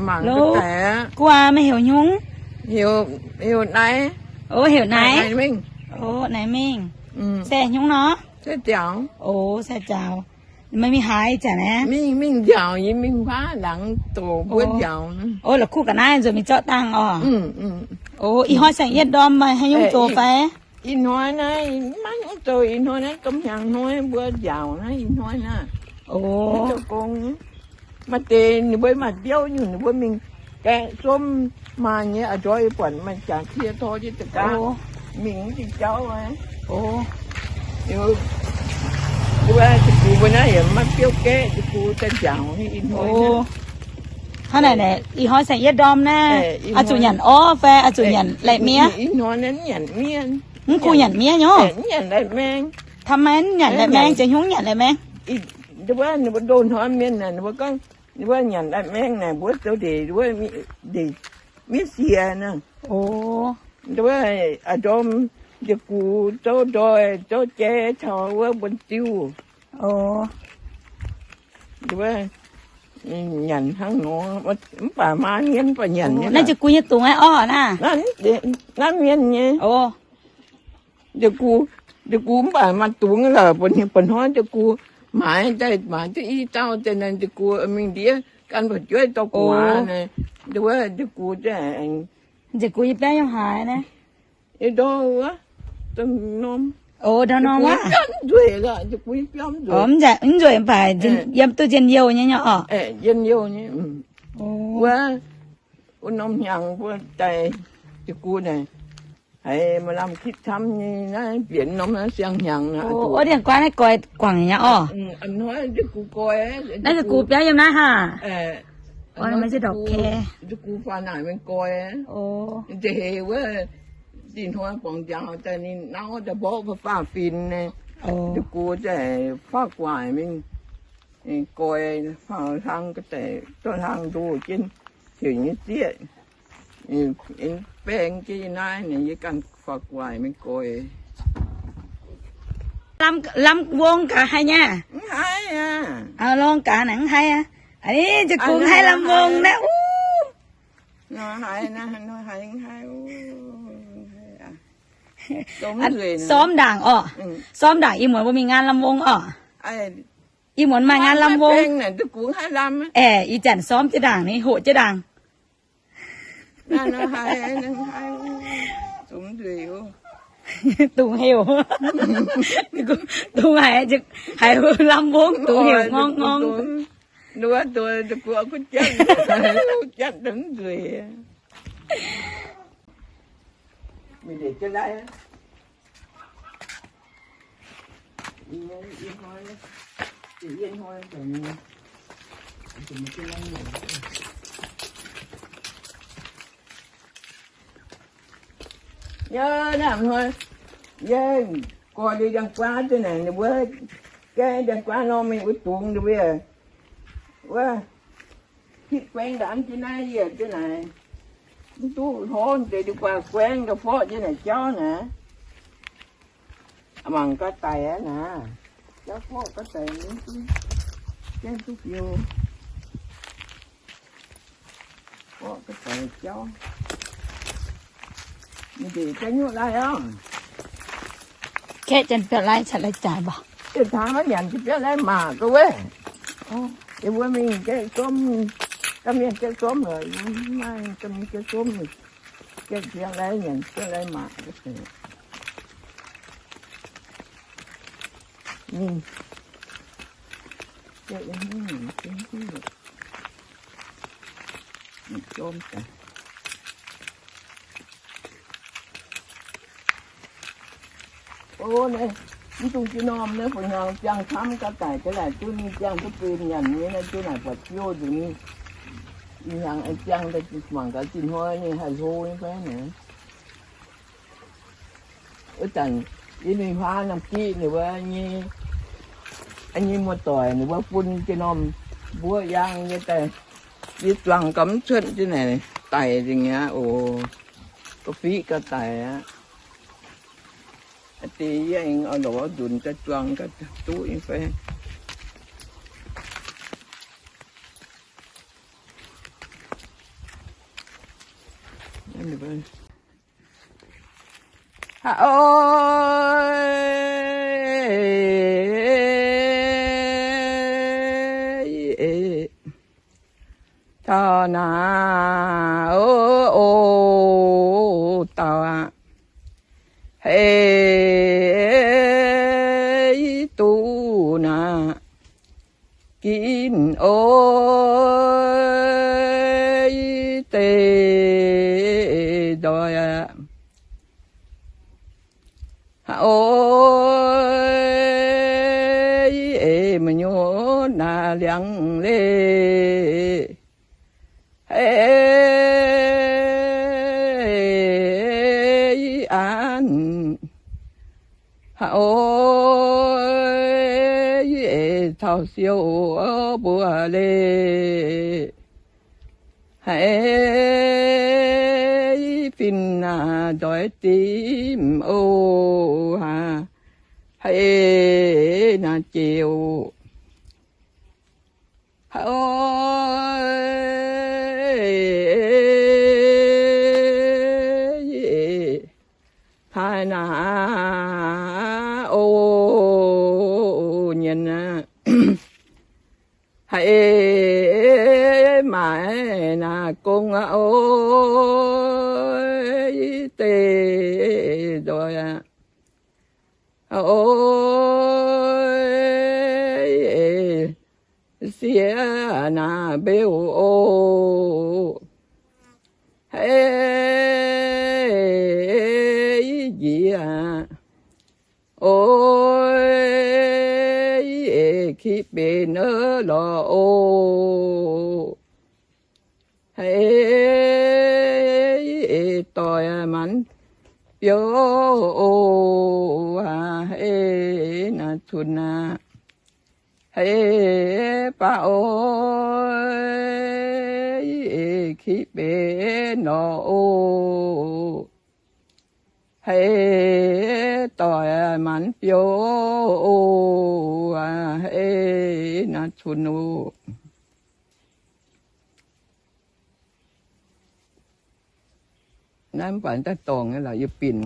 Mangc ga'daic aqv. Gu'nguaaz meih heuc nyungc? Heuc Naiv. O, heuc Naiv. Naiv Mengh. O, Naiv Mengh. Se nyungc nor? Se nziaaux. O, se nziaaux. Meih mingh haaix zanc naaiv? Mingh, mingh nziaaux, yie mingh huaav laangz doc mbuo nziaaux. O, la'kuqv ga'naaiv nzuonx mingh zorqv dangh oc. O, ih hnoi saeng-yietv ndorm meih haaix nyungc zoux fai? Ih hnoi naaiv maiv hnyouv zoux, ih hnoi naaiv domh hnyangx hnoi mbuo nziaaux naaiv, ih hnoi naaiv. O, zoux gong. Maaih deix ninh mbuo maaih biouv nyungc, ninh mbuo mingh gaeqv somv maaih nyei, a'nzoih buatc maaih jaax kie tor jienv da'gaav mingh jienv jauv. Wuov, da'gux mbuo naaiv yaac maiv biouv gaeqv, da'gux daaih nziaaux ih hnoi. Hnangv naaic, ih hnoi saeng-yietv ndorm naaiv, oix zuqc nyanc orv fai oix zuqc nyanc laih miev? Ih hnoi naaiv nyanc miev. Mv kuh nyanc miev nyei. Nyanc laih maeng. Taux maiv nyanc laih maeng, ziex hnyungv nyanc laih maeng. Wuov, ninh mbuo ndoh hnoi mienh naaic, ninh mbuo gorngv, ninh mbuo nyanc laih maeng naaic, mbuo zoux ndeic, ndeic miev siex nor. Wuov, a'ndorm njiec gux zouv ndoih, zouv jai caux wuov mbuonx diuh. Wuov, nyanc hnangv nor, mv baac maa mienh mv baac nyanc. Naaiv njiec gux nyei dungz aqv orv naaiv. Naaiv mienh nyei. Njiec gux, njiec gux mv baac maaih dungz lorqc, mba'hnoi njiec gux maaiz daaih, maaiz duqv i dauh daaih, njiec gux mingh ndiev gan fu'jueiv dorh gu'nguaaz naaic, wuov njiec gux, njiec gux nyei biauv yiem haaix naaiv? Ndau wuov, ndau norm. O, ndau norm aqv. Biauv mv nzueic lorqc, njiec gux nyei biauv mv nzueic. Mv nzueic mv baac yiem duqv njien-youh nyei nyei orqc. Njien-youh nyei. Wuov, wuov norm hnyangx mbuo daaih, njiec gux naaic, haiz maaih lamh kitv camv nyei naaiv, mbienx norm naaiv siang-hnyangx naaic. O, dieh guaav naaiv goix guangc nyei orqc. Naaiv njiec gux biauv yiem naaiv haah? Njiec gux faaux naaic mingh goix. Nzengc heix wuov, dinh hnoi borngz njaaux daaih ninh nauv daaih mborqv faah-faah finx naaic. Njiec gux daaih faah-guaaic mingh goix, faah hlang ga'daic, zorqv hlang ndoh jienv heuc nyei zieqv, baeng jienv naaiv, ninh yie ganh faah-guaaic mingh goix. Lamh wong gaax haiz nyei? Mv haih aqv. Lorngx gaax naaic mv haih aqv. Ih, njiec gux mv haih lamh wong naaiv. Sormv ndaangc orqc. Sormv ndaangc ih muonz mbuo mingh ngaan lamh wong orqc. Ih muonz maaih ngaan lamh wong. Aeqv, ih zanc sormv jienv ndaangc, ninh hoqc jienv ndaangc. Dungz heuc. Dungz haiz, haiz lamh wong dungz heuc ngorng ngorng. Yie naaiv hnoi, yie goix liuz ndiangx-guaav duqv naaic, ninh mbuo gaeqv ndiangx-guaav nor mingh wuov dungz ninh mbuo, wuov, hitv guaengv ndamv jienv naaiv yietc jienv naaic, mv duqv hlorv deix diuh guaax guaengv ndau forv jienv naaic jauv naaic. Mangc ga'daic aqv naaic, jauv forv ga'daic, gaengh duqv bioux. Forv ga'daic jauv. Ninh ndeic jauv nyuqv lai orqc. Gaeqv janx biauv lai caux lai jaaix mbuo. Ih hnoi maiv nyanc jiex biauv lai maac ga'weiv. Yie mbuo mingh gaeqv somv, ga'mienh gaeqv somv lorqc, maaih ga'mienh gaeqv somv, gaeqv biauv lai nyanc biauv lai maac. Mingh gaeqv somv daaih. O, naaiv, mv dungx jienv norm naaiv, fungc hnyangx ziangh camv ga'daic ga'naaiv duqv ninh ziangh duqv benx nyanc nyei naaiv, duqv naaic buatc biouv nzengc. Ih hnyangx ziangh daaih mangc gaax zinh hnoi ninh haih hlo nyei fai naaiv. Wuov zanc yie mingh huaav Naamh Giqv ninh mbuo nyei, nyei muoz-doic ninh mbuo bun jienv norm mbuov yaang nyei daaih, yie zuangx gau mv cuotv jienv naaic daic nzengc aqv oc. Ga'fiqv ga'daic aqv. Aa deix yie aengx oix lorz nzunc daaih zuangx gau duqv nyei fai. Ha'oix taux naaic, o, o, dauh aqv, hei duqv naaic ginv oix deix nzoih aqv. Ha'oix meih nyutc naaic liangx leiz, hei an, ha'oix caux siou mbuo leiz, hei fin naaic nzoih dimv oc, hei naaic jiex oc. Ha'oix taaih naaic oc nyienx aqv, hei maaiz naaic gong aqv oix deix nzoih aqv. Oix siev naaic mbeu oc, hei njiec oix kiv benx lorz oc, hei doic maanc biouv oc, hei naaic cunx aqv, hei baav oix kiv benx lorz oc, hei doic maanc biouv oc, hei naaic cunx oc. Naaiv mv baac daaih dorngc laaix yie binc.